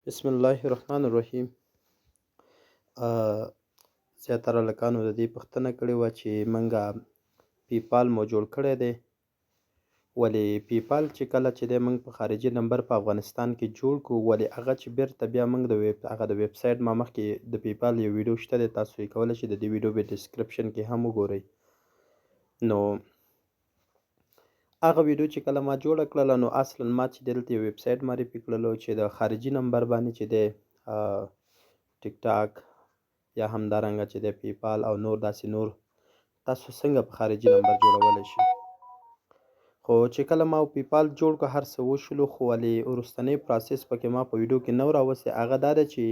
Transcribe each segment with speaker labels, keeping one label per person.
Speaker 1: بسم الله الرحمن الرحیم. زیاتره لکانو د دې پوښتنه کړې وه چې منګه پیپال مو جوړ کړی دی، ولې پیپال چې کله چې دی موږ په خارجي نمبر په افغانستان کې جوړ کو، ولې هغه چې بیرته بیا موږ د ویب هغه د ویب سایټ ما مخکې د پیپال یو ویډیو شته دی، تاسو یې کولی شئ د دې ویډیو په ډسکرپشن کې هم وګورئ. نو هغه ویډیو چې کله ما جوړه کړله، نو اصلا ما چې دلته یو ویب سایټ معرفي کړلو چې د خارجي نمبر باندې چې دی ټیک ټاک یا همدارنګه چې دی پیپال او نور داسې نور تاسو څنګه په خارجي نمبر جوړولی شئ. خو چې کله ما پیپال جوړ کړ هر څه وشولو، خو ولې وروستنی پروسس پکې ما په ویډیو کې نه و راوستی. هغه دا دی چې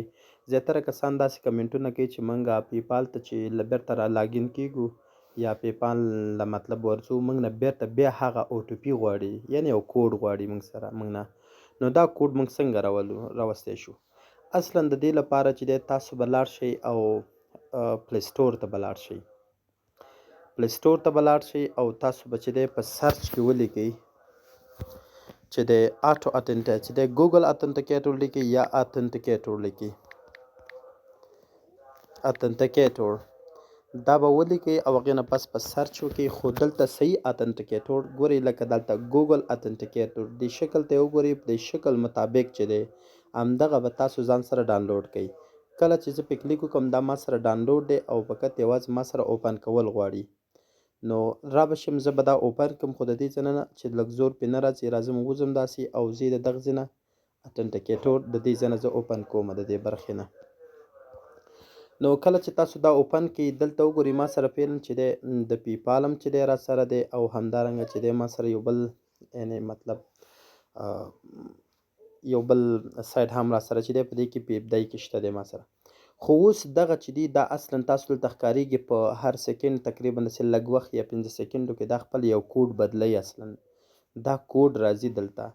Speaker 1: زیاتره کسان داسې کمنټونه کوي چې موږ پیپال ته چې له بیرته را لاګین کیږو یا پیپال له مطلب ورځو، موږ نه بیرته بیا هغه او ټي پي غواړي، یعنی یو کوډ غواړي موږ سره موږ نه. نو دا کوډ موږ څنګه راوستی شو؟ اصلا د دې لپاره چې دی تاسو به لاړ شئ او پلی سټور ته به لاړ شئ، پلی سټور ته به لاړ شئ او تاسو به چې دی په سرچ کې ولیکئ چې د آټو اتنټ چې د ګوګل اتنټیکیټور لیکي یا اتنټیکیټور لیکي، اتنټیکیټور دا به ولیکئ او هغې نه پس په سرچ وکړئ. خو دلته صحیح اتنټیکیټور ګورئ، لکه دلته ګوګل اتنټیکیټور دې شکل ته وګورئ، په دې شکل مطابق چې دی همدغه به تاسو ځان سره ډانلوډ کړئ. کله چې زه پې کلیک وکړم دا ما سره ډانلوډ دی او فقط یوازې ما سره اوپن کول غواړي. نو را به شم، زه به دا اوپن کړم، خو د دې ځای نه چې لږ زور پې نه راځي راځم وځم داسې او زه د دغه ځای نه اتنټیکیټور د دې ځای نه زه اوپن کوم د دې برخې نه. نو کله چې تاسو دا اوپن کړئ دلته وګورئ ما سره فعلاً چې دی د پیپال هم چې دی را سره دی او همدارنګه چې دی ما سره یو بل یعنی مطلب یو بل سایټ هم را سره چې دی په دې کې په دی کې شته دی ما سره. خو اوس دغه چې دی دا اصلا تاسو دلته ښکارېږي په هر سیکنډ تقریبا داسې لږ وخت یا 5 سیکنډو کې دا خپل یو کوډ بدلوي، اصلا دا کوډ راځي دلته.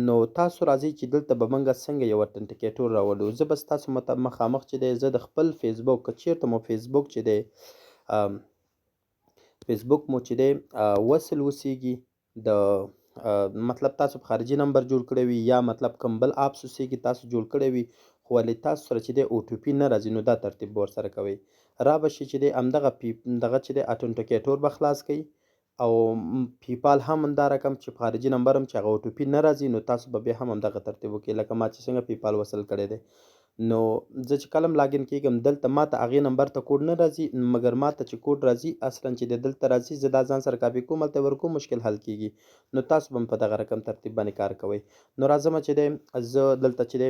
Speaker 1: نو تاسو راځئ چې دلته به موږ څنګه یو اتنټیکیټور راولو. زه به ستاسو مخامخ چې دی زه د خپل فیسبوک، که چېرته مو فیسبوک چې دی فیسبوک مو چې دی وصل اوسېږي د مطلب تاسو په خارجي نمبر جوړ کړی وي یا مطلب کوم بل اپس اوسېږي تاسو جوړ کړی وي، خو ولې تاسو سره چې دی او ټي پي نه راځي، نو دا ترتیب به ورسره کوئ. را به شي چې دی همدغه پی دغه چې دی اتنټیکیټور به خلاص کړئ او پیپال هم همدا رقم چې په خارجي نمبر هم چې هغه او ټي پي نه راځي، نو تاسو به بیا هم همدغه ترتیب وکړئ لکه ما چې څنګه پیپال وصل کړی دی. نو زه چې کله هم لاګین کېږم دلته ما ته هغې نمبر ته کوډ نه راځي، مګر ما ته چې کوډ راځي اصلا چې دی دلته راځي، زه دا ځان سره کاپي کوم هلته یې ورکوم، مشکل حل کېږي. نو تاسو به هم په دغه رقم ترتیب باندې کار کوئ. نو راځم چې دی زه دلته چې دی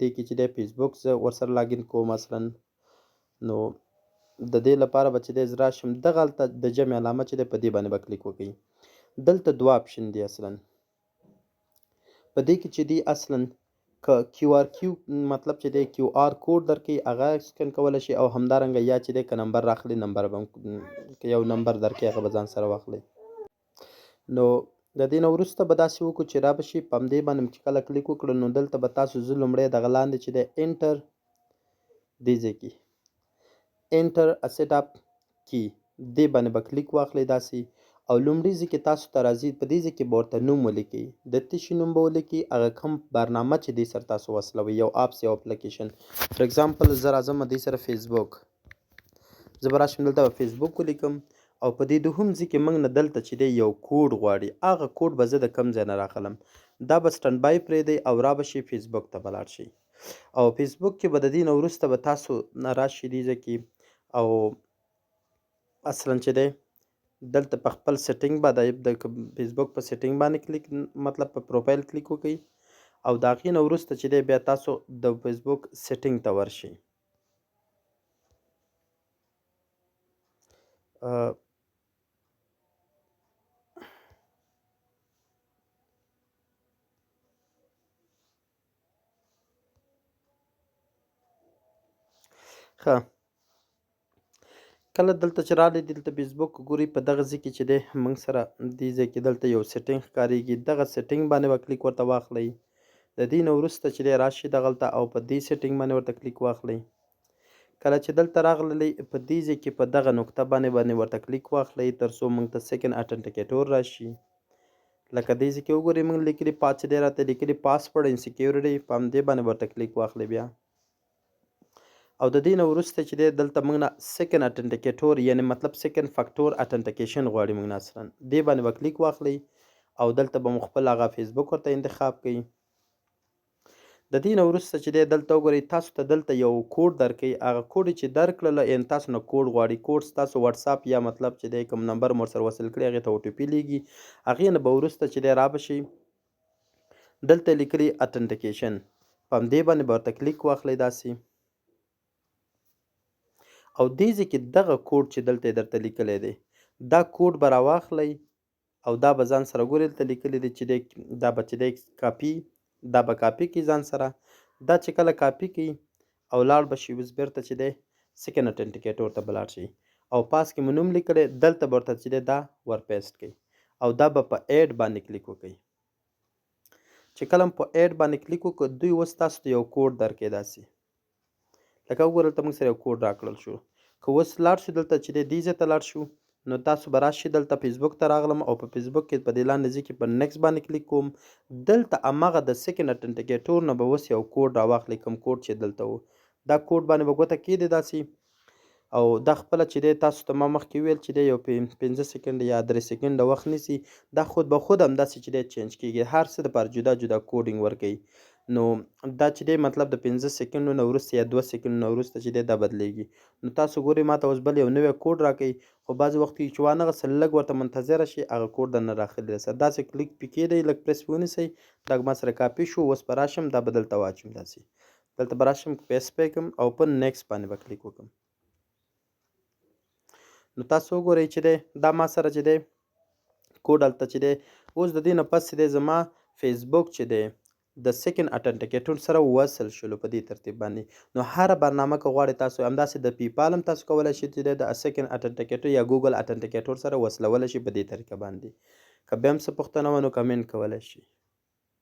Speaker 1: دې کې چې دی فیسبوک زه ورسره لاګین کوم اصلا. نو د دې لپاره به چې دی زه راشم دغه هلته د جمع علامه چې دی په دې باندې به کلیک وکړئ. دلته دوه اپشن دي اصلا په دې کې چې دی اصلا که کیو آر کیو مطلب چې دی کیو آر کوډ درکوي هغه سکن کولی شي، او همدارنګه یا چې دی که نمبر راخلي نمبر به که یو نمبر درکوي هغه به ځان سره واخلي. نو د دې نه وروسته به داسې وکړو چې را به شي په همدې باندې چې کله کلیک وکړو، نو دلته به تاسو زه لومړی دغه لاندې چې دی انټر دې ځای کې انټر سیټ اپ کی دې باندې به کلیک واخلئ داسې، او لومړي ځای کې تاسو ته راځي په دې ځای کې به ورته نوم ولیکئ، د څه شي نوم به ولیکئ، هغه کوم برنامه چې دې سره تاسو وصلوئ، یو اپس یو اپلیکیشن. فار اگزامپل زه راځم دې سره فیسبوک، زه به راشم دلته به فیسبوک ولیکم، او په دې دوهم ځای کې موږ نه دلته چې دی یو کوډ غواړي، هغه کوډ به زه د کوم ځای نه راخلم، دا به سټنډ بای پرېږدئ او را به شئ فیسبوک ته به لاړ شئ، او فیسبوک کې به د دې نه وروسته به تاسو راشئ دې ځای کې، او اصلا چې دی دلته په خپل سیټینګ باندې د فیسبوک په سیټینګ باندې کلیک مطلب په پروفایل کلیک وکړئ، او د هغې نه وروسته چې دی بیا تاسو د فیسبوک سیټینګ ته ورشئ. ښه کله دلته چې راغلی دلته فیسبوک ګوري په دغه ځای کې چې دی موږ سره دې ځای کې دلته یو سیټینګ ښکارېږي، دغه سیټینګ باندې به کلیک ورته واخلئ. د دې نه وروسته چې دی راشي دغلته او په دې سیټینګ باندې ورته کلیک واخلئ. کله چې دلته راغللی په دې ځای کې په دغه نقطه باندې ورته کلیک واخلئ تر څو موږ ته سیکنډ اتنټیکیټور راشي. لکه دې ځای کې وګورئ، موږ لیکلي پا چې دی راته لیکلي password and security، په همدې باندې ورته کلیک واخلئ بیا. او د دې نه وروسته چې دی دلته موږ نه second authenticator، یعنی مطلب second factor authentication غواړي موږ نه، اصلا دې باندې به کلیک واخلئ او دلته به مو خپل هغه فیسبوک ورته انتخاب کړئ. د دې نه وروسته چې دی دلته وګورئ، تاسو ته دلته یو کوډ درکوي. هغه کوډ چې درکړل، یعنی تاسو نه کوډ غواړي، کوډ ستاسو واتساپ یا مطلب چې دی کوم نمبر مو ورسره وصل کړی، هغې ته OTP لیږي. هغې نه به وروسته چې دی را به شي، دلته لیکلي authentication، په همدې باندې به ورته کلیک واخلئ داسې. او دې ځای کې دغه کوډ چې دلته یې درته لیکلی دی، دا کوډ به راواخلئ او دا به ځان سره ګورئ. دلته لیکلی دی چې دی دا به چې دی کاپي، دا به کاپي کړئ ځان سره. دا چې کله کاپي کړئ او لاړ به شي، اوس بیرته چې دی second authenticator ته به لاړ شي او پاس کې مو نوم لیکلی، دلته به ورته چې دی دا ور paste کړئ او دا به په add باندې کلیک وکړئ. چې کله په add باندې کلیک وکړو، دوی اوس تاسو ته یو کوډ درکړي داسې. لکه وګورئ، دلته موږ سره یو کوډ راکړل شو. که اوس لاړ شو دلته چې دی دې ځای ته لاړ شو، نو تاسو به راشئ دلته فیسبوک ته راغلم او په فیسبوک کې په دې لاندې ځای کې په next باندې کلیک کوم. دلته هماغه د second authenticator نه به اوس یو کوډ راواخلئ، کوم کوډ چې دلته و، دا کوډ باندې به ګوته کېږدئ داسې. او دا خپله چې دی تاسو ته ما مخکې وویل چې دی یو 5 سیکنډ یا 3 سیکنډ وخت نیسي. دا خود به خود همداسې چې دی change کېږي، هر څه دپاره جدا جدا coding ورکوي. نو دا چې دی مطلب د 5 سیکنډو نه وروسته یا 2 سیکنډو نه وروسته چې دی دا بدلیږي. نو تاسو ګورئ، ما ته اوس بل یو نوی کوډ راکوي، خو بعضې وخت کې چې وانه غسل، لږ ورته منتظره شي، هغه کوډ درنه راخلي. سره داسې کلیک پې کېږدئ، لږ پرس پې ونیسئ. دا ما سره کاپي شو. اوس به راشم، دا به دلته واچوم داسې. دلته به راشم، paste پې کړم او په next باندې به کلیک وکړم. نو تاسو وګورئ چې دی دا ما سره چې دی کوډ هلته چې دی، اوس د دې نه پس چې دی زما فیسبوک چې دی د second authenticator سره وصل شولو په دې ترتیب باندې. نو هره برنامه که غواړئ تاسو همداسې د PayPal هم تاسو کولی شئ چې د second authenticator یا Google Authenticator سره وصلولی شئ په دې طریقه باندې. که بیا هم څه پوښتنه وه، نو کمنټ کولی شئ.